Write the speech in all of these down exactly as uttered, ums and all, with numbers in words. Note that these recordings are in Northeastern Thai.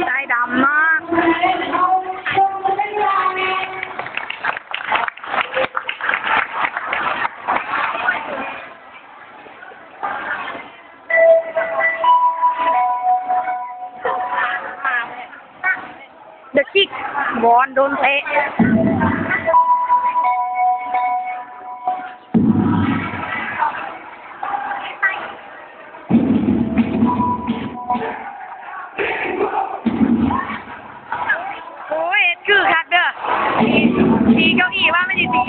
สายดำมาก เดอะคิก บอลโดนเตะ โอ้ย เฮ็ดคือคักเด้อ ตีเก้าอี้ว่ามันสิตี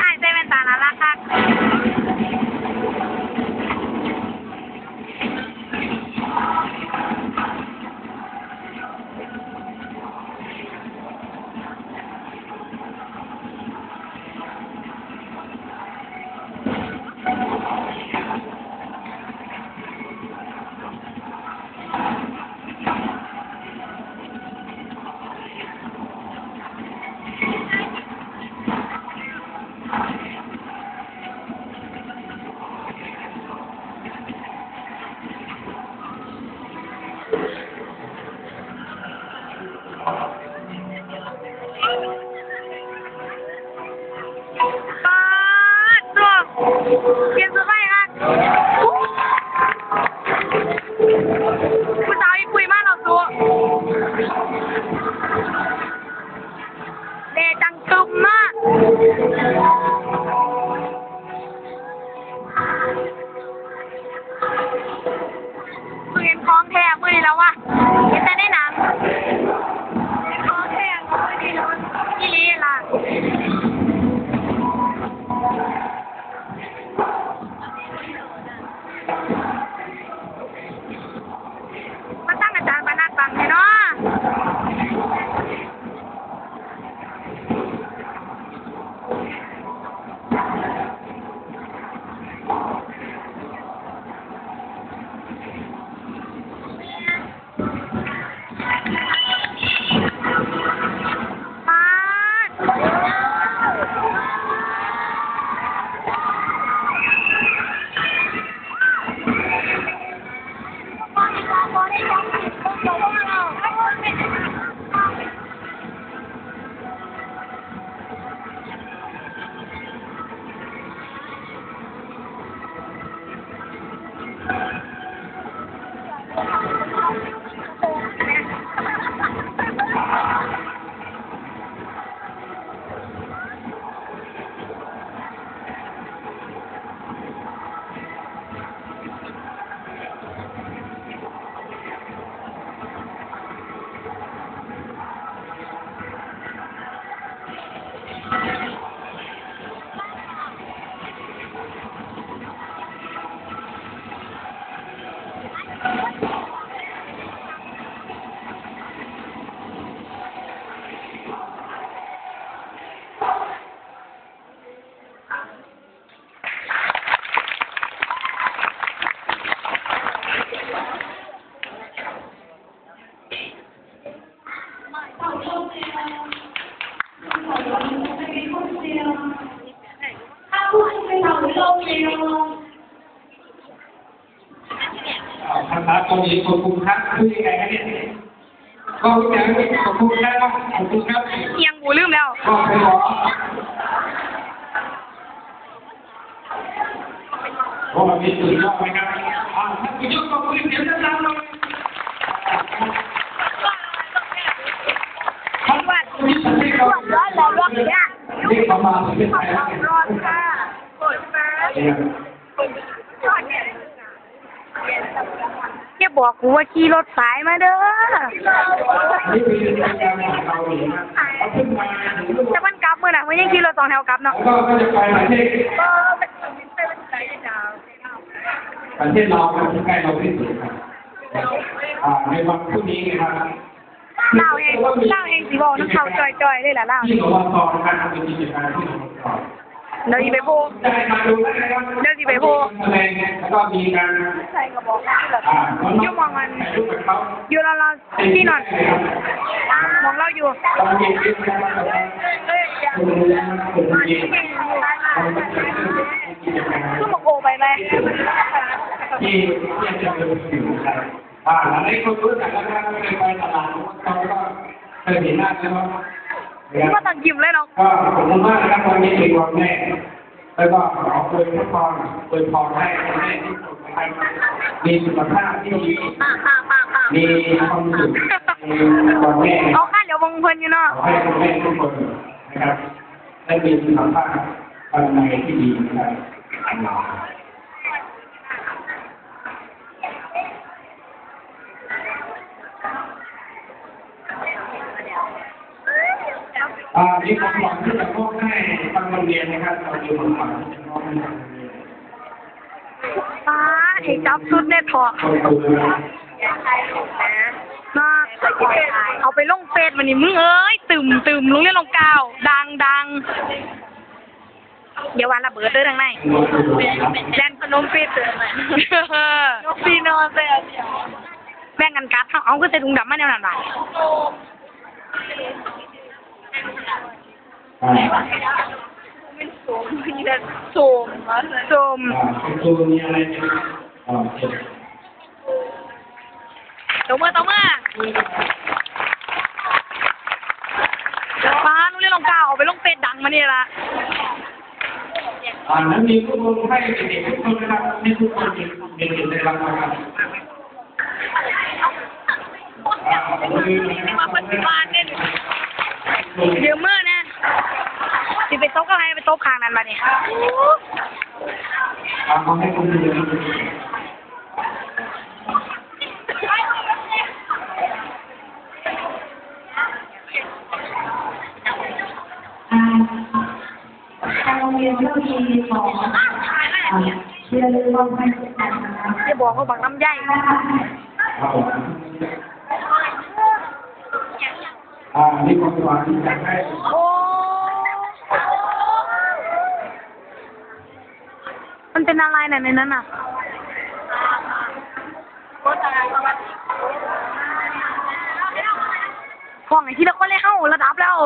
อ้ายใส่แว่นตาน่ารักคัก ป๊าด ตัว เปลี่ยนสุดไฟค่ะ ผู้สาวอีกคุยมากเราตัว แดดจังกึมมาก เพิ่งเห็นของแท้มื้อนี้แล้ววะ เห็นแต่ในหนัง เห็นของแท้มื้อนี้แล้ววะ อีหลีล่ะ ครับ ตอนนี้ขอบคุณครับ ชื่อยังไงครับเนี่ย ก็รู้จัก ขอบคุณครับ ขอบคุณครับ ยัง กูลืมแล้ว ก็ไปขอ โอ้ วันนี้สุดยอดนะครับ อ่า ท่านผู้ชม ขอบคุณเสียงดังๆหน่อย วัด ที่ประเทศเกาหลี วัดร้อนแล้ว ร้อนแล้ว นี่เขามาประเทศไทยแล้วเนี่ย ร้อนค่ะ เนี่ย อย่าบอกกูว่าขี่รถสายมาเด้อ อันนี้เป็นการของเกาหลีนะ เขาเพิ่งมาถึง แต่มันกลับมื้อน่ะ มันยังขี่รถสองแถวกลับเนาะ แล้วก็จะไปประเทศ ประเทศลาวครับ ที่ใกล้เราที่สุดครับ อ่า ในวันพรุ่งนี้นะครับ ลาวแฮง ลาวแฮงสิเว้านำเขาจ่อยๆเลยล่ะลาว ที่ สวท นะครับ เป็นกิจกรรมที่ สวท เดี๋ยวสิไปโพสต์ ได้มาดูได้นะครับ เดี๋ยวสิไปโพสต์ แสดง แล้วก็มีการ ใส่กระบอกน้ำเหรอ อ่า อยู่หม่องอัน ถ่ายรูปกับเขา อยู่ลาวๆ ที่นอน หม่องลาวอยู่ ตอนเย็นๆนะครับ คือหม่องโอไปไหม ที่ ที่จะเดินถึงนะครับ อ่า อันนี้คนรู้จักกันนะครับ เคยไปตลาด เราก็เคยเห็นหน้ากันเนาะ นะครับ มาตั้งยิ้มเลยเนาะ ก็ขอบคุณมากนะครับ วันนี้เป็นวันแม่ แล้วก็ขออวยพร อวยพรให้คุณแม่ทุกคนนะครับ มีสุขภาพที่ดี มีความสุขในวันแม่ เอาค่ะ เดี๋ยวมองเพิ่นอยู่เนาะ ขอให้คุณแม่ทุกคนนะครับ ได้มีสุขภาพภายในที่ดีนะครับ อ่า มีของขวัญที่จะมอบให้ทางโรงเรียนนะครับ เรามีของขวัญที่จะมอบให้ทางโรงเรียน ป๊าด ให้จับสุดแน่เถาะ ขอบคุณครับ เนาะ เอาไปลงเฟซมานี่ มึงเอ้ย ตึมตึม โรงเรียนร่มเกล้า ดังดัง เดี๋ยวว่าระเบิดเด้อทางใน แดนพนมเฟซเด้อ นกปีนอนแซ่บ แบ่งกันกัด เฮา เอาคือใส่ถุงดำมาแนวนั้นวะ อ่า เป็นโสม มีแต่โสมมาเลย โสม อ่า คุณครูมีอะไรจะ อ่า โอเค ตบมือ ตบมือ ป๊าด โรงเรียนร่มเกล้า เอาไปลงเฟซดังมานี่ละ อ่า นั้นมีลูกอมให้เด็กๆทุกคนนะครับ ให้ทุกคนมี มีสิทธิ์ได้รับนะครับ อ่า นี่มาเพิ่นสิมาเด้อ ยืมมือนะ สิไปตบกับไผ ไปตบข้างนั้นบัดนี้ อ่า ขอให้คุณเรียน อ่า ทางโรงเรียนก็มีของ อ่า เรียนรู้ร่วมกันนะคะ อย่าบอกว่าบักลำไย ครับผม อ่า มีของขวัญที่อยากให้ โอ้ มันเป็นอะไรน่ะในนั้นน่ะ ห้องไอ้ที่ละคนเลยเฮาระดับแล้ว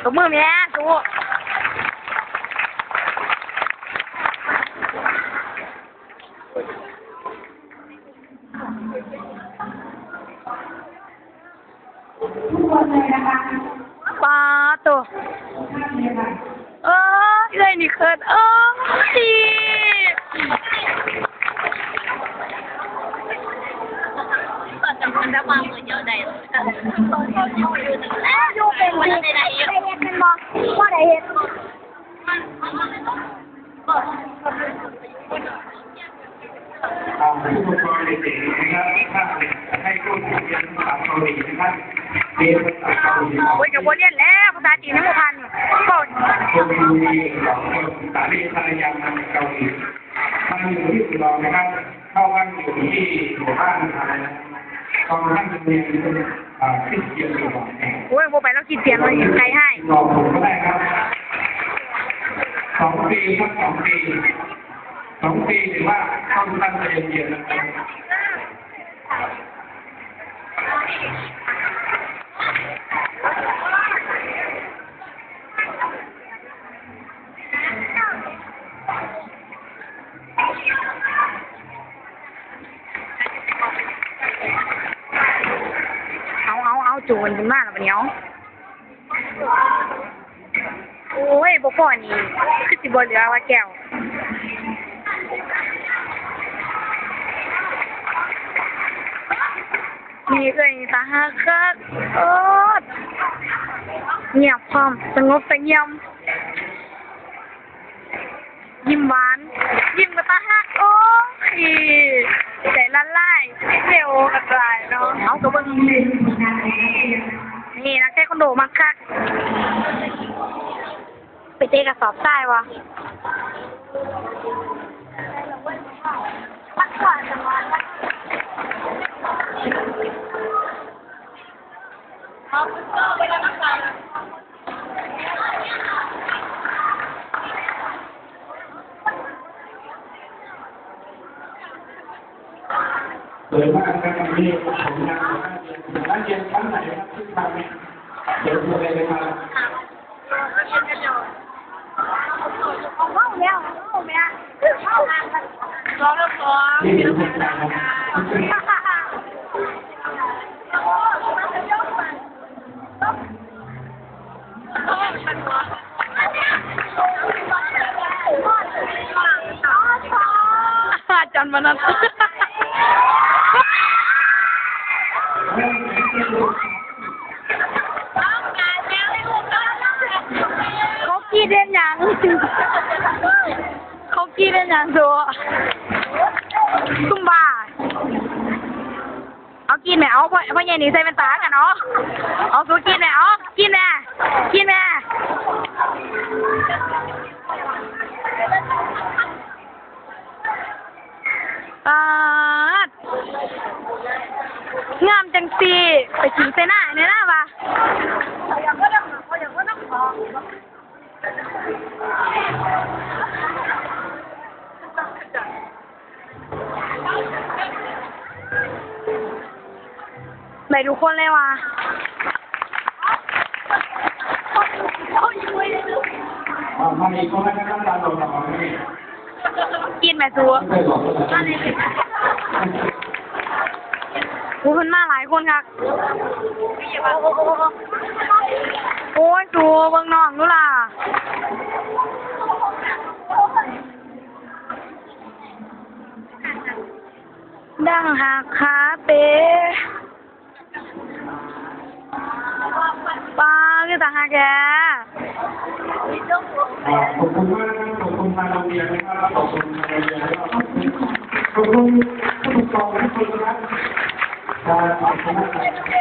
ตบมือแม่สู้ ทุกคนเลยนะคะ ป๊าดโต เอ้ย เอื้อยนี่เขิน เอ้ย อยู่เป็นสิ ได้เฮ็ดเป็นบ่ บ่ได้เฮ็ด อ่า ผู้ปกครองเด็กๆนะครับ ถ้าอยากจะให้ลูกเรียนภาษาเกาหลีนะครับ เรียนภาษาเกาหลี โอ้ย ก็บ่เรียนแล้ว ภาษาจีนยังบ่ผ่าน ก็ คุณมีสองคน สามีภรรยามาจากเกาหลี มาอยู่ที่อุดรนะครับ เข้าบ้านอยู่ที่หมู่บ้านไทยนะ ตอนท่านเรียน อ่า คริสเตียนอยู่หนองแขม โอ้ย บ่ไปแล้วคริสเตียนเลย ไกลให้ รอผมก็ได้ครับ สองปีครับ สองปี สองปี ถือว่าต้องตั้งใจเรียนนะครับ จูนขึ้นมาแล้วบัดนี้ เอ้า โอ้ย บ่พ้อนี่ คือสิบ่เหลือว่าแก้ว นี่เอ้ย ตาฮักคัก โอ๊ด เงียบพร้อม สงบเสงี่ยม ยิ้มหวาน ยิ้มก็ตาฮัก โอ้ย ใจละลาย เซลล์กระจายเนาะ เอาก็เบิ่ง นี่นักเทควันโดมักคัก ไปเตะกระสอบทรายวะ สวยมากครับ อันนี้ผลงานของนักเรียน นักเรียนชั้นไหนครับที่ทำเนี่ย เดี๋ยวดูเลยนะครับ ของเฮาแล้ว ของเฮาแม่ ของเฮา สองแล้วสอง นี่เป็นผลงานครับ อาจารย์มนัส เขากรีดเฮ็ดหยัง เขากรีดเฮ็ดหยังโซ ซุมบ้า เอากรีดแหม เอา พ่อ พ่อใหญ่นี่ใส่แว่นตากันเนาะ เอาสูกรีดแหม เอากรีดแหม กรีดแหม ป๊าด งามจังซี่ ไปกินเซน่าเนี่ยนะวะ ได้ทุกคนเลยว่ะ อ่า มาอีกคนนะครับ ตามเราสองคนนี่ กินไหมสู ไม่บอกก็ได้ โอ้ย เพิ่นมาหลายคนคัก โอ้ย สู เบิ่งน้องดูล่ะ ดังฮักคาเป ป๊าด คือตาฮักแท้ อ่า ขอบคุณมากนะครับ ขอบคุณทางโรงเรียนนะครับ ขอบคุณทางโรงเรียนนะครับ ขอบคุณผู้ปกครองทุกคนนะครับ ครับ ขอบคุณมากครับ